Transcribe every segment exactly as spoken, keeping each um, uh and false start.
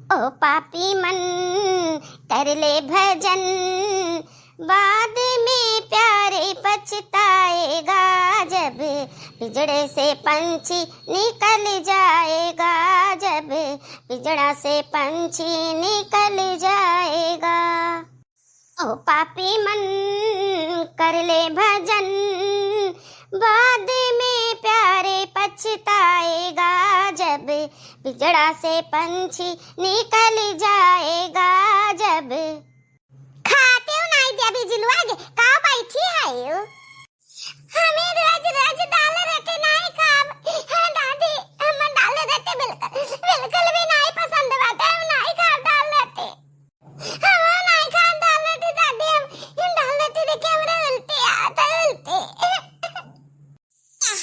ओ पापी मन, कर ले भजन, बाद में प्यारे पछताएगा। जब पिंजड़े से पंछी निकल जाएगा, जब पिंजड़ा से पंछी निकल जाएगा। ओ पापी मन, कर ले भजन, बाद में प्यारे पछताएगा। जब पिंजड़ा से पंछी निकल जाएगा, जब खाते हो नाई दिया बिजलुआ गे, का बैठी है हो? हमें रोज रोज दाल रोटी नाई खाब। हाँ दादी, हम दाल रोटी बिल्कुल, बिल्कुल भी नाई पसंद बाटे, हम नाई खाब दाल रोटी। हम नाई खाब दाल रोटी दादी, हम, हम दाल रोटी देखे हमरा उल्टी आवत है, उल्टी।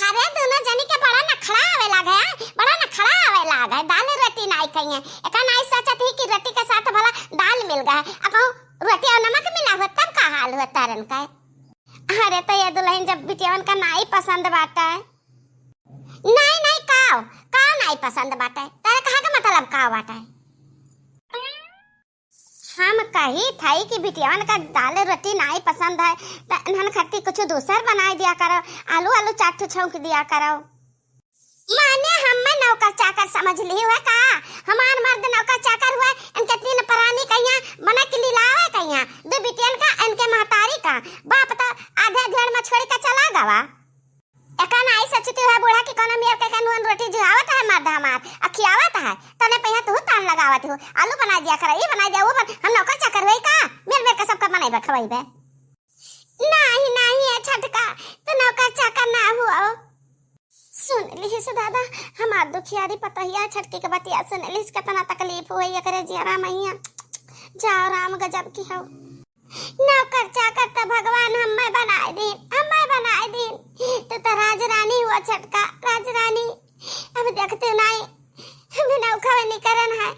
अरे दोनों जनी के बड़ा नखड़ा आवे लागे, हाँ? बड़ा नखड़ा आवे लागे, दाल रोटी नाई खाइए। एका नाई सोचत ही कि रोटी के साथ भला दाल मिल गए, अब रोटी और नमक मिला हुआ तब का हाल हुआ तारन का। अरे तो ये दुल्हन जब बिटियावन का नाई पसंद बाटे। नाई, नाई, काव, काव नाई पसंद बाटे? तेरे कहा का मतलब काव बाटे? हम कही थई कि बिटियावन का दाल रोटी नाई पसंद है, त इन्हन खत्ती कुछ दूसर बनाई दिया करो, आलू, आलू चाट छौंक दिया करो। माने हम्मे नौकर चाकर समझ ली हुआ का? हमार मर्द नौकर चाकर हुआ, इनके तीन परानी कहिया बना के लिलावे कहिया, दो बिटियन का, इनके महतारी का। बाप तो आधे धेड़ में छोड़ के चला गवा। एका नाई सोचती हुआ बूढ़ा कि कौनो मेर के नून रोटी जुहावत है मर्द हमार, आ खियावत है, तने पहिया तू तान लगावत हो, आलू बना दिया कर, ई बना दिया, वो बन, हम नौकर चाकर हुई का? मेर मेर के सबका बनाई बे, खवाई बे। नाही, नाही, ए छटका, तू नौकर चाकर ना हुआ। सुन लिहिस दादा, हमार दुखियारी पतोहिया छटकी के बतिया सुन लिहिस, केतना तकलीफ हुई एकरे जियरा मैया। जाओ राम गजब की हो। नौकर चाकर त भगवान हम्मे बनाए दीन, हम्मे बनाए दीन। तू त राजरानी हुआ छटका, राजरानी। अब देखते नाई, बिना उखावे निकरन है।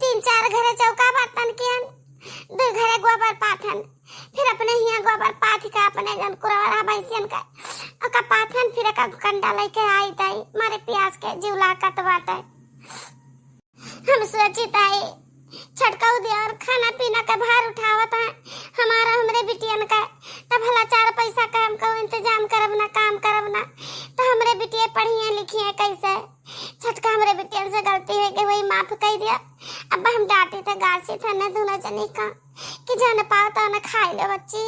तीन चार घरे चौका बर्तन कियन, दो घरे गोबर पाथन, फिर अपने हियां गोबर पाथ के अपने जन कुरवरा भैंसियन का ओका पाथन, फिर एका कंडा लेके आई ताई, मारे प्यास के जीव लाकत बाटे। हम सोची ताई, छटकऊ देवर खाना पीना का भार उठावत है, हमारा हमरे बिटियन का, तब भला चार पैसा का हम कहूँ इंतजाम करब ना, काम करब ना, तो हमरे बिटिया पढ़िए लिखिए कैसे? छटका हमरे बिटियन से गलती हो गई, वही माफ कर दिया। अब हम डांटी थे, गासी थे न दोनों जनी का कि जौन पाओ तौन खाई लो बच्ची।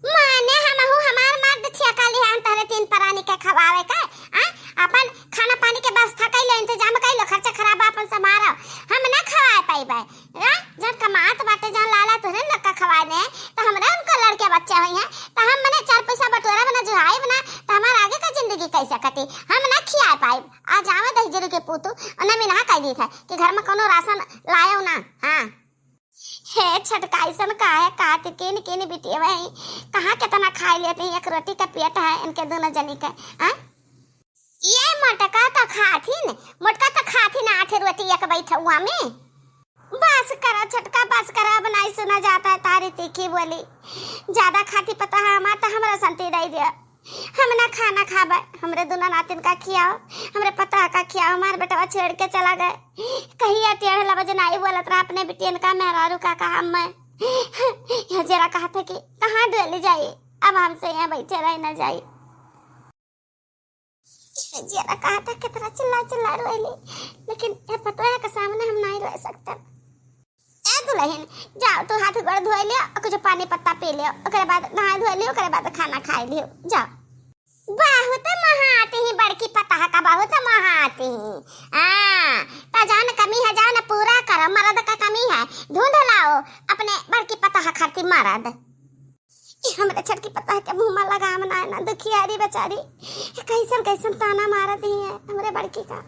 माने हमहू हमार मर्द ठेका लिहा हम तहरे तीन परानी के खवावे का, आ? अपन खाना पानी के व्यवस्था कर लो, इंतजाम कर लो, खर्चा खराबा अपन संभारो। हम ना खवाए पाइबे, आ? जब कमात बाटे, जब लाला तोहरे लोग का खवाए दे, तो हमरा उनका लड़के बच्चे होई हैं, तो हम मने चार पैसा बटोरा बना, जुहाई बना, तो हमार आगे का जिंदगी कैसे कटी? हम ना खिया पाइब। आ जावे दहिजरी के पूतू, उन्हें मिनहा कह दी था कि घर में कोनो राशन लायो ना। हाँ। हे छटका, अइसन काहे कहत, किन किन बिटिया भाई, कहाँ केतना खाई लेते हैं, एक रोटी का पेट है इनके दोनों जनी के, हाँ? ये मोटका तो खाथिन, मोटका तो खाथिन आठ रोटी एक बैठउआ में। बस करा छटका, बस करा, अब नाई सुना जाता है तारी तीखी बोली। ज्यादा खाती पता है हमार, तो हमरा संती दे दिया। हम ना खाना खाबे, हमरे दुनो नातिन का खियाओ, हमरे पतोह का खियाओ, हमार बेटवा छोड़ के चला गए। कहिया टेढ़ लबज नाई बोलत रहा अपने बिटियन का, मेहरारू का कहा मैं। यह जरा कहा था कि कहाँ डोली जाई, अब हमसे यहाँ बैठे रह ना जाई। यह जरा कहा था कितना चिल्ला चिल्ला रोएली, लेकिन ये पतोह के सामने हम नहीं रो सकते। ए दुल्हन, जाओ तू हाथ गोड़ धोए लियो, और कुछ पानी पत्ता पी लियो, ओकरे बाद नहाए धोए लियो, ओकरे बाद खाना खाए लियो, जाओ। बहुत महाती ही बड़की पतोह का, बहुत महाती ही। हाँ, तो जान कमी है, जान पूरा करो, मर्द का कमी है, ढूंढ लाओ अपने बड़की पतोह खातिर मर्द। ई हमरे छटकी पतोह के मुंह में लगाम ना है ना, दुखियारी बेचारी, कैसन कैसन ताना मारत ही है हमरे बड़की का।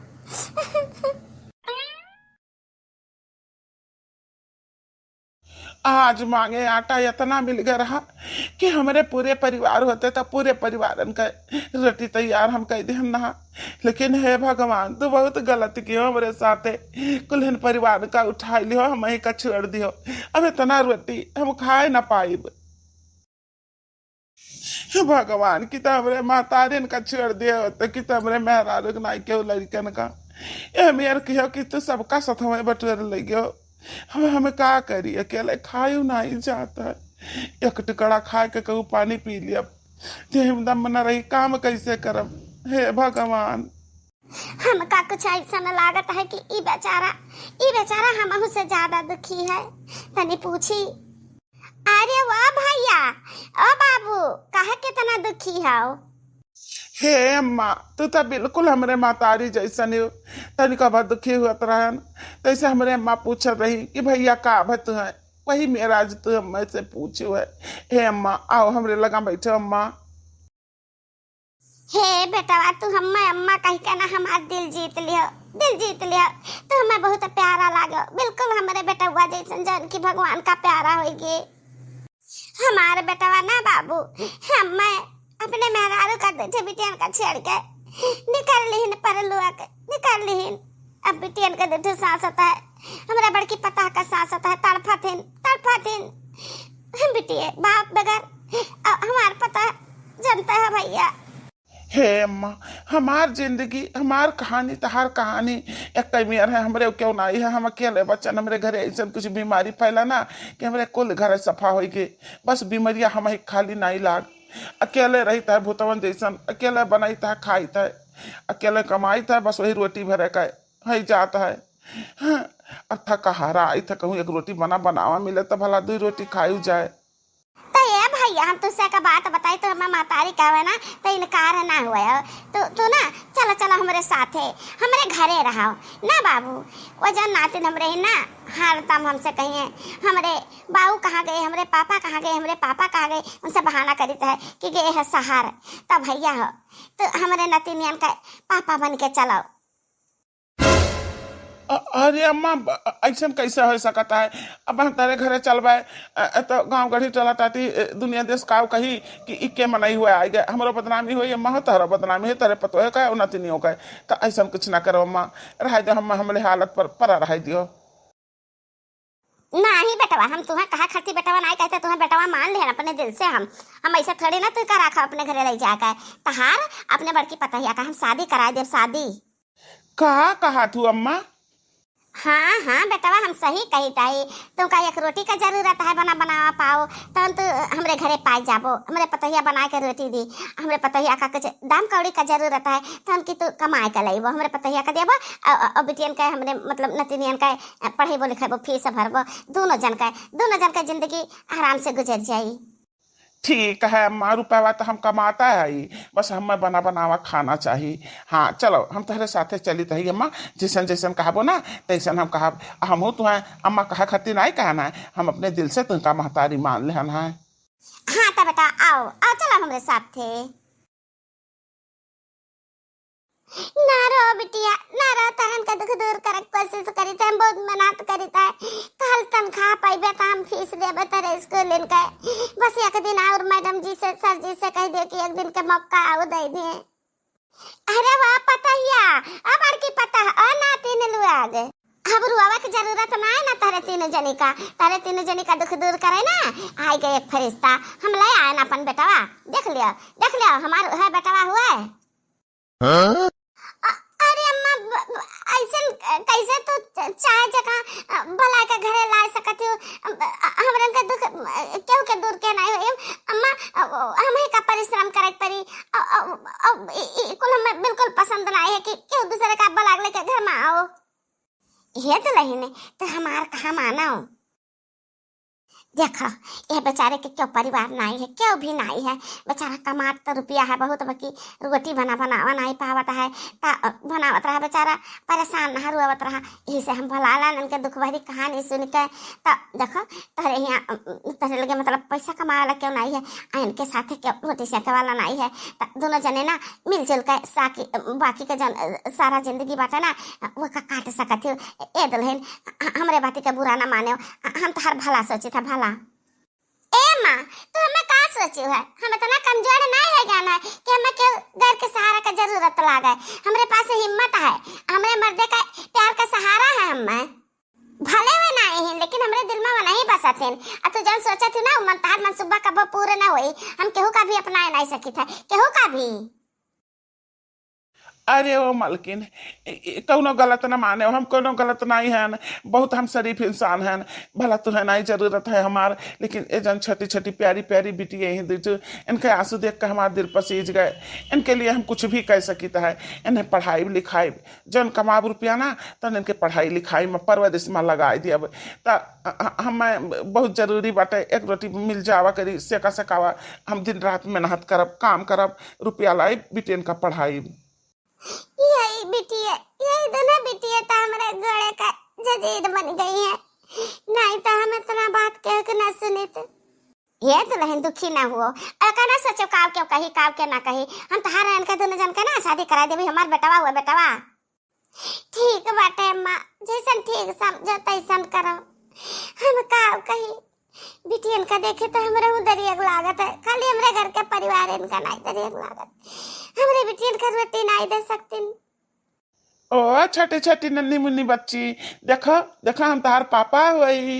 आज मांगे आटा इतना मिल गया रहा कि हमरे पूरे परिवार होते तो पूरे परिवारन का रोटी तैयार हम कह दे हम नहा। लेकिन हे भगवान, तू बहुत गलत कियो हमरे साथे। कुल्हन परिवार का उठा लियो, हम ही का छोड़ दियो। अब इतना रोटी हम खाए ना पाइब। भगवान, कि तो हमरे महतारिन का छोड़ दियो, तो कि तो हमरे मेहरारू के नाई केहू लड़कन का। ए मेर किहो कि तू सबका सथवे बटोर ले गयो। हम, हम का करी, अकेले खायू नाहीं जात है। एक टुकड़ा खाए के कहू पानी पी लिया, देह में दम न रही, काम कैसे करब? हे भगवान। हमका कुछ ऐसन लागत है कि ई बेचारा, ई बेचारा हमहू से ज्यादा दुखी है। तनी पूछी। अरे वाह भैया, ओ बाबू, काहे केतना दुखी हौ? हे अम्मा, तू त बिल्कुल हमरे महतारी जैसन हो। तनिका भर दुखी हुअत रहन, तैसे हमरे अम्मा पूछत रही कि भैया का भत है, वही मेर आज तू हम्मे से पूछो है। हे अम्मा, आओ हमरे लगा बैठो अम्मा। हे बेटवा, तू हम्मे अम्मा कहि के ना हमार दिल जीत लियो, दिल जीत लियो। तू हम्मे बहुत प्यारा लागो, बिल्कुल हमरे बेटवा जैसन जौन की भगवान का प्यारा होइगे। हमार बेटवा ना बाबू, हम्मे अपने मेहरारू का दूठे बिटियन का छेड़ के निकाल लिहिन परलुआ के, निकाल लिहिन। अब बिटियन के दूठे सासत है, हमरा बड़की पतोह का सासत है, तड़फत हिन, तड़फत हिन। बिटिये, बाप बगैर, अ, हमार पतोह जनता है भैया। हे अम्मा, हमार जिंदगी, हमार कहानी, तहार कहानी एक मेर है। हमरे क्यों नाहीं है, हम अकेले बच्चन, हमरे घरे ऐसन कुछ बीमारी फैला ना कि हमरे कुल घर सफा होई के। बस बीमरिया हम ही खाली नाहीं लाग। अकेले रहित है भूतवन जैसन, अकेले बनाइत है, खाइत है, अकेले कमाइत है, बस वही रोटी भरे का है जात है। हाँ, अब थका हारा आई था, कहूँ एक रोटी बना बनावा मिले तो भला दुई रोटी खायू जाए। तो ये भैया, हम तुझसे का बात बताई, तो हमें महतारी कहवे ना, तो इनकार ना हुए हो। तू, तू ना, चलो, चलो हमरे साथे, हमरे घरे रहो ना बाबू। वो जौन नातिन हमरे ही ना, हरदम हमसे कहिए, "हमरे बाऊ कहाँ गए, हमरे पापा कहाँ गए, हमरे पापा कहाँ गए?" उनसे बहाना करीत है कि गए है शहर। तो भैया हो, तो हमरे नतिनियन का पापा बन के चलो। अ-, अरे अम्मा, ब-, अइसन कैसे होइ सकत है? अब हम तोरे घरे चलबै, अ, अ, तो गाँव गढ़ी टोला टाटी, अ, दुनिया देश काव कही कि इके मनई हुए आइ गए, हमरो बदनामी होई, अम्मा हो, तोहरो बदनामी होई, तोरे पतोहे का, उन्नति नहीं हो गए। तो अइसन कुछ ना करो अम्मा, रह दे, हम, हमरे हालत पर परा रह दियो। नाही बेटवा, हम तुहें कहा खातिर बेटवा नाही कहते, तुहें बेटवा मान लेहन अपने दिल से। हम, हम ऐसे थोड़ी ना तू का राखा अपने घरे ले जाके। तहार अपने बड़की पतोहिया का हम शादी कराए देब, शादी। का कहा तू अम्मा? हाँ, हाँ बेटवा, हम सही कही ताई। तुमका एक रोटी का जरूरत है, बना बनावा पाओ, तहन तू हमरे घरे पाई जाबो। हमरे पतोहिया बनाए के रोटी दी, हमरे पतोहिया का कुछ दाम कौड़ी का जरूरत है, तहन की तू कमाए के लइबो, हमरे पतोहिया का देबो, अ, अ, अ, बिटियन के, हमरे मतलब नतिनियन के, अ, पढ़ेबो लिखेबो, फीस भरबो, दोनों जन के, दोनों जन के जिंदगी आराम से गुजर जाई। ठीक है अम्मा, रुपया तो हम कमाता है ही, बस हमें बना बनावा खाना चाही। हाँ चलो, हम तोहरे साथे चलित ही अम्मा, जैसन जैसन कहबो ना तैसन हम कहब। हमहू तुहें अम्मा कहा खातिर नहीं कहना है, हम अपने दिल से तुमका महतारी मान लेहन है। हाँ तो बेटा, आओ, आओ, चलो हमरे साथे। ना रो बिटिया, ना रो, तहन के दुख दूर करे के कोशिश करी थे, हम बहुत मेहनत करी थे। काल तनख्वाह पाइबे तो हम फीस देबे तेरे स्कूल इनके। बस एक दिन और मैडम जी से, सर जी से कह दियो कि एक दिन के मौका और दे दिए। अरे वाह पतहिया, अब बड़की पतह, ओ नातिन लुआग। अब रुआवा के जरूरत ना है ना, तहरे तीनों जनी का, तहरे तीनों जनी का दुख दूर करे ना, आइ गए एक फरिश्ता, हम ले आए ना अपन बेटवा, देख लियो, देख लियो, हमार है बेटवा हुआ है। हाँ? अ-, अरे अम्मा, ब-, ब-, ऐसन कैसे तू च-, चाहे जगह, अ, भला के घरे ला सकत हो? अ, अ, हमरन के दुख, अ, केहू के दूर के नहीं होई। अम्मा, अ, अ, हमही का परिश्रम करे के पड़ी। अ, अ, अ, ई, ई कुल हमें बिल्कुल पसंद नहीं है कि केहू दूसरे का भला लेके घर में आओ। हे दुल्हन, तो हमार कहा मानो? देखो, ये बेचारे के क्यों परिवार नाई है, क्यों भी नाई है। बेचारा कमात तो रुपया है बहुत, बाकी रोटी बना बनावा नाई पावत है। ता बनावत रहा बेचारा, परेशान ना रुआवत रहा। यही से हम भला लान इनके दुख भरी कहानी सुन के। तो देखो, तोहरे यहाँ, तोहरे लगे मतलब पैसा कमाए वाला क्यों नाई है, आ इनके साथे क्यों रोटी सेके वाला नाई है। तो दोनों जने ना मिलजुल के साकी, बाकी के जन, सारा जिंदगी बाटे ना, वो का काट सकत हो। ए दुल्हन, ह-, हमरे बाती के बुरा ना माने, ह-, हम तोहार भला सोचित है, भला। ए माँ, तू हमें का सोचू है? हम इतना कमजोर नहीं है ज्ञान है कि हमें केहू गैर के सहारा का जरूरत लागे। हमरे पास हिम्मत है, हमरे मर्दे का प्यार का सहारा है हमें। भले वे नहीं है, लेकिन हमरे दिल में वो नहीं बसत हैं। आ तू जौन सोचत ही ना, वो मन, तहार मनसूबा कबो पूरे ना होई। हम केहू का भी अपनाए नहीं सकित है, केहू का भी। अरे ओ मलकिन, ए, ए, कौनो गलत न माने, हम कौनो गलत नाहीं हन, बहुत हम शरीफ इंसान हन। भला तुहे नाहीं जरूरत है हमार, लेकिन ए जन छोटी छोटी प्यारी प्यारी बिटिया ही दीजू, इनके आंसू देख के हमार दिल पसीज गए। इनके लिए हम कुछ भी कइ सकित है। इन्हें पढ़ाई लिखाई, जौन कमाब रुपया ना, तौन इनके पढ़ाई लिखाई में, परवरिश में लगाइ दियब। त अ, अ, हमें बहुत जरूरी बाटे, एक रोटी मिल जावा करी, सेका सेकावा, हम दिन रात मेहनत करब, काम करब, रुपया लाइब, बिटियन का पढ़ाइब। यही बिटिया, यही दुनो बिटिया त हमरे गोड़े का जजीर बन गई है, नाहीं त हम इतना बात कह के ना सुनित। ये दुल्हन दुखी ना हुओ, और का ना सोचो काव के कही, काव के ना कही। हम तहार इनके दुनो जन के ना शादी कराइ देबी, हमार बेटवा हुआ बेटवा। ठीक बाटे अम्मा, जैसन ठीक समझो तैसन करो। हम काव कही, बिटियन का देखे त हमरे हूँ दरियक लागत है, खाली हमरे घर के परिवार इनका नाहीं दरियक लागत, हमरे बिटियन का रोटी नाहीं दे सकतिन। ओ छोटी छोटी नन्ही मुन्नी बच्ची, देखो, देखो हम तहार पापा होई।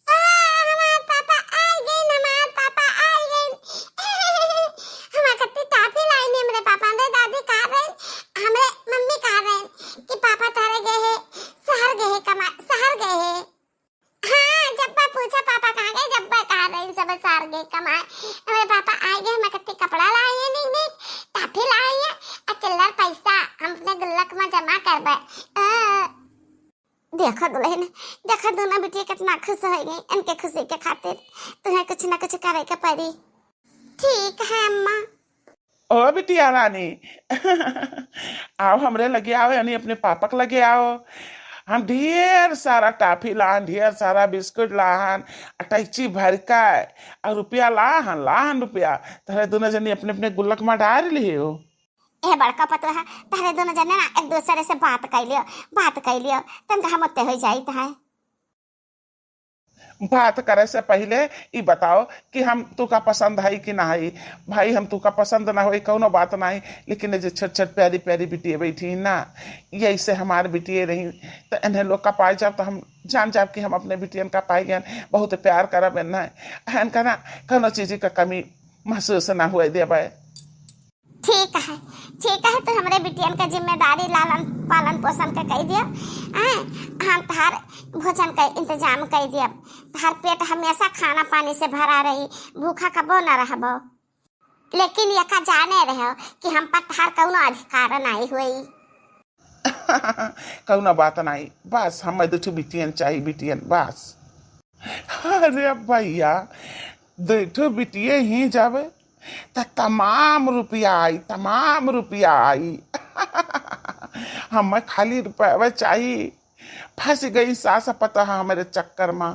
आ, हमार पापा आइ गइन, हमार पापा आइ गइन। हमार कत्ती टाफी लाइन हमरे पापा, हमरे दादी कहा रही, हमरे मम्मी कहा रही कि पापा तारे गए हैं, शहर गए हैं कमाए, शहर गए हैं। हाँ, जब मैं पूछा पापा कहाँ गए, जब मैं कहा रही सब शहर गए कमाए। हमरे पापा आइ गए, हमार कत्ती कपड़ा लाए हैं, निक निक टाफी लाए हैं, और चिल्लर पैसा हम अपने गुल्लक में जमा करबे। आ, देखो दुल्हन, देखो दुनो बिटिया कितना खुश होइ गई, इनके खुशी के खातिर तुम्हें कुछ ना कुछ करे के पड़ी। ठीक है अम्मा। ओ बिटिया रानी, आओ हमरे लगे आओ, यानी अपने पापा के लगे आओ। हम ढेर सारा टाफी लाहन, ढेर सारा बिस्कुट लाहन, अटैची भर के, और रुपया लाहन, लाहन रुपया, तोहरे दुनो जनी अपने अपने गुल्लक में डार लिहे हो। ए बड़का पतोहा, तहरे दुनो जने ना एक दूसरे से बात कइ लियो, बात कइ लियो, तनका हम उत्ते होइ जाइत है। बात करे से पहिले ई बताओ कि हम तुका पसंद है कि ना है। भाई, हम तुका पसंद ना होई, कौनो बात नाहीं, लेकिन ये जे छोट छोट प्यारी प्यारी बिटिया बैठी ना, यही से हमार बिटिया रही, तो इन्हें लोग का पाए जाब तो हम जान जाब कि हम अपने बिटियन का पाए गए, बहुत प्यार करब इन्हें। इनका ना कौनो चीज का कमी महसूस ना हुए देबे। ठीक है, ठीक है, तू हमरे बिटियन के जिम्मेदारी लालन पालन पोषण के कइ दिया। हैं, हम तहार भोजन के इंतजाम कइ दिया। तहार पेट हमेशा खाना पानी से भरा रही, भूखा कबो न रहबो। लेकिन यका जाने रहो कि हम पर तहार कौनो अधिकार नाहीं होई। कौनो बात नाहीं, बस हम दुठो बिटियन चाही, बिटियन बस। अरे भैया, दुठो बिटिये ही जाबे, त तमाम रुपया आई, तमाम रुपया आई। हमें खाली रुपया चाही। फंस गई सास पतोह हमरे चक्कर में।